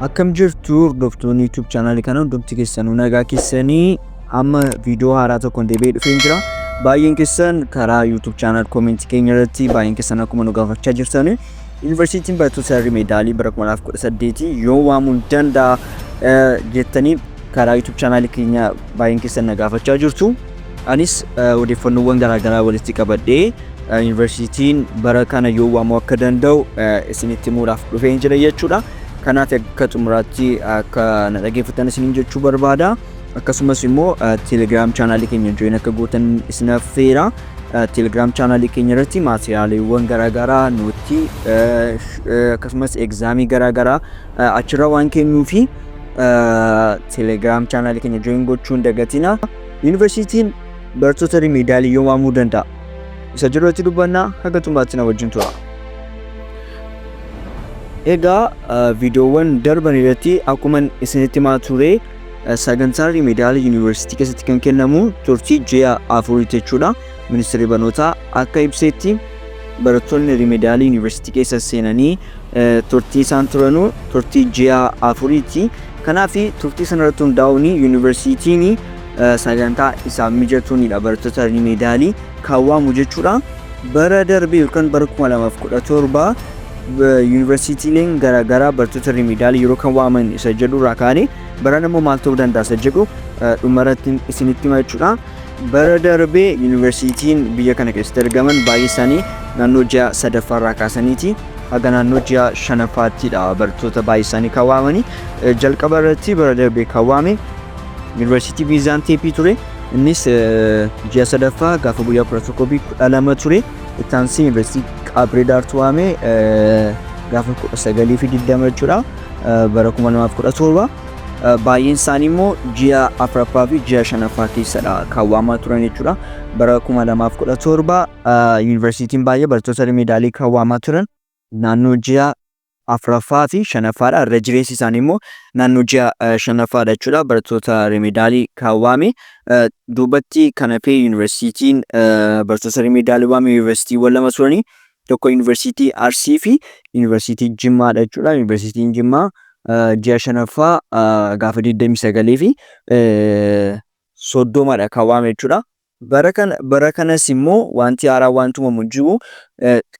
Akkam jirtu hordoftoonni YouTube chaanaalii kana, hundumti keessanuu nagaa keessanii? Amma viidiyoo haaraa tokkoon deebi'ee dhufeen jira. Baay'een keessan karaa YouTube channel comment keenya irratti baay'een keessan akkuma nu gaafachaa jirtan, yuunivarsiitiin barattoota remedialii bara 2018 yoo waamuu danda'a jettanii karaa YouTube chaanaalii keenya baay'een keessan na gaafachaa jirtu. Anis odeeffannoowwan garaagaraa walitti qabadhee yuunivarsiitiin bara kana yoo waamuu akka danda'u isinitti himuudhaaf dhufeen jira jechuudha. Kanaaf akka xumuraatti akka na dhaggeeffattan isiniin jechuu barbaada. Akkasumas immoo Telegram chaanaalii keenya join akka gootan isin affeera. Telegram chaanaalii keenya irratti maatiriyaaliiwwan garaagaraa, nootii, akkasumas examii garaagaraa achirra waan kennuu fi Telegram chaanaalii keenya join gochuu hin dagatina. Yuunivarsiitiin barattoota remedialii yoo waamuu danda'a? Isa jirutti dubbannaa, haga xumuraatti na wajjin tura. Egaa viidiyoowwan darban irratti akkuma isinitti himaa ture, sagantaan remedialii yuunivarsiitii keessatti kan kennamu turtii ji'a 4 jechuudha. Ministeerri barnootaa akka ibsetti, barattoonni remedialii yuunivarsiitii keessa seenanii turtii isaan turanu turtii ji'a 4ti. Kanaaf turtii sanarratti hundaa'uun yuunivarsiitiin sagantaa isaan mijatuunidha barattoota remedialii kan waamu jechuudha. Bara darbe yookaan bara 2017 yuunivarsiitiileen garaagaraa barattoota remedialii yeroo kan waaman isa jedhu irraa kaanee, barana immoo maal ta'uu danda'a isa jedhu dhumarratti isinitti hima jechuudha. Bara darbee yuunivarsiitiin biyya kana keessatti argaman baay'ee isaanii naannoo ji'a sadaffaarraa kaasaniiti haga naannoo ji'a shanaffaаттidha barattoota baay'ee isaanii kan waamanii. Jalqaba irratti bara darbee kan waame yuunivarsiitii Miizaan Teepii ture. Innis ji'a sadaffaa gaafa guyyaa 11 fi 12 ture. Itti aansee yuunivarsiitii Qaabiree Daartu waame gaafa 19 fi 20 jechuudha, bara 2017. Baay'een isaanii immoo ji'a afuraffaa fi ji'a shanaffaa keessadha kan waamaa turan jechuudha. Bara 2017 yuunivarsiitiin baay'ee barattoota remedialii kan waamaa turan naannoo ji'a afuraffaa fi shanaffaadha. Irra jireessi isaanii immoo naannoo ji'a shanaffaadha jechuudha. Barattoota remedialii kan waame. Duubatti kan hafee yuunivarsiitiin barattoota remedialii waame yuunivarsiitiiwwan lama turanii. Tokko yuunivarsiitii Arsii fi yuunivarsiitii Jimmaadha jechuudha. Yuunivarsiitiin Jimmaa ji'a shanaffaa gaafa 29 fi 30dha kan waame jechuudha. Bara kanas immoo wanti haaraa wanti uumamu jiru,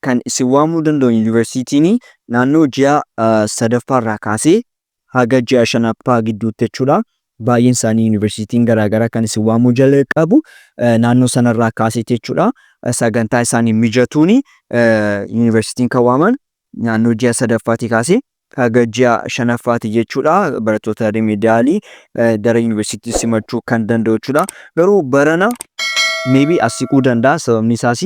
kan isin waamuu danda'u yuunivarsiitiin naannoo ji'a sadaffaarraa kaasee haga ji'a shanaffaa gidduutti jechuudha. Baay'een isaanii yuunivarsiitiin garaagaraa kan isin waamuu jalqabu naannoo sanarraa kaaseeti jechuudha. Sagantaa isaanii mijatuun yuunivarsiitiin kan waaman naannoo ji'a sadaffaatii kaasee haga ji'a shanaffaati jechuudha. Barattoota remedialii gara yuunivarsiitii simachuu kan danda'u jechuudha. Garuu barana maybe as siquu danda'a. Sababni isaas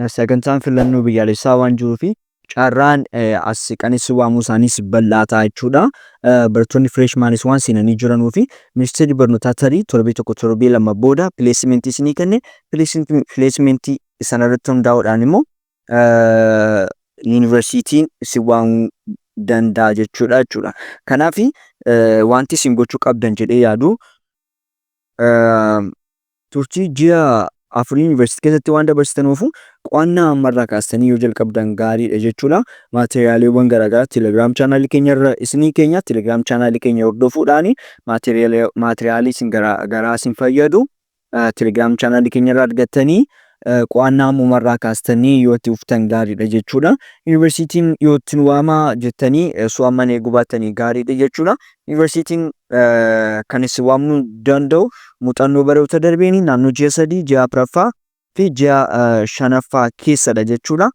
sagantaan filannoo biyyaalessaa waan jiruufi carraan as siqanis waamuu isaaniis bal'aa ta'a jechuudha. Barattoonni freshmanis waan seenanii jiranuu fi ministeerri barnootaa tarii torbee 1, torbee 2 booda placementii isinii kenne, placementii sanarratti hundaa'uudhaan immoo yuunivarsiitiin isin waamuu danda'a jechuudha. Kanaaf wanti isin gochuu qabdan jedhee yaadu, turtii ji'a 4 yuunivarsiitii keessatti waan dabarsitanuufu qo'annaa ammarraa kaastanii yoo jalqabdan gaariidha jechuudha. Maateriyaaliiwwan garaagaraa Telegram chaanaalii keenya irra isinii keenya, Telegram chaanaalii keenya hordofuudhaan maateriyaalii isin garaagaraa isin fayyadu Telegram chaanaalii keenya irraa argattanii qo'annaa ammumarraa kaastanii yoo itti uftan gaariidha jechuudha. Yuunivarsiitiin yoo ittiin waamaa jettanii osoo amman eeguu baattanii gaariidha jechuudha. Yuunivarsiitiin kan isin waamuu danda'u muuxannoo baroota darbeeni naannoo ji'a 3, ji'a afuraffaa fi ji'a shanaffaa keessadha jechuudha.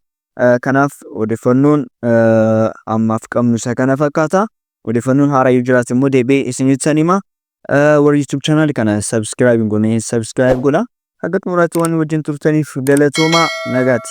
Kanaaf odeeffannoon ammaaf qabnu isa kana fakkaata. Odeeffannoon haaraa yoo jiraate immoo deebi'ee isinitti hima. Warri YouTube channel kana subscribe hin goone subscribe godha. Haga xumuraatti waan wajjin turtaniif galatoomaa, nagaati.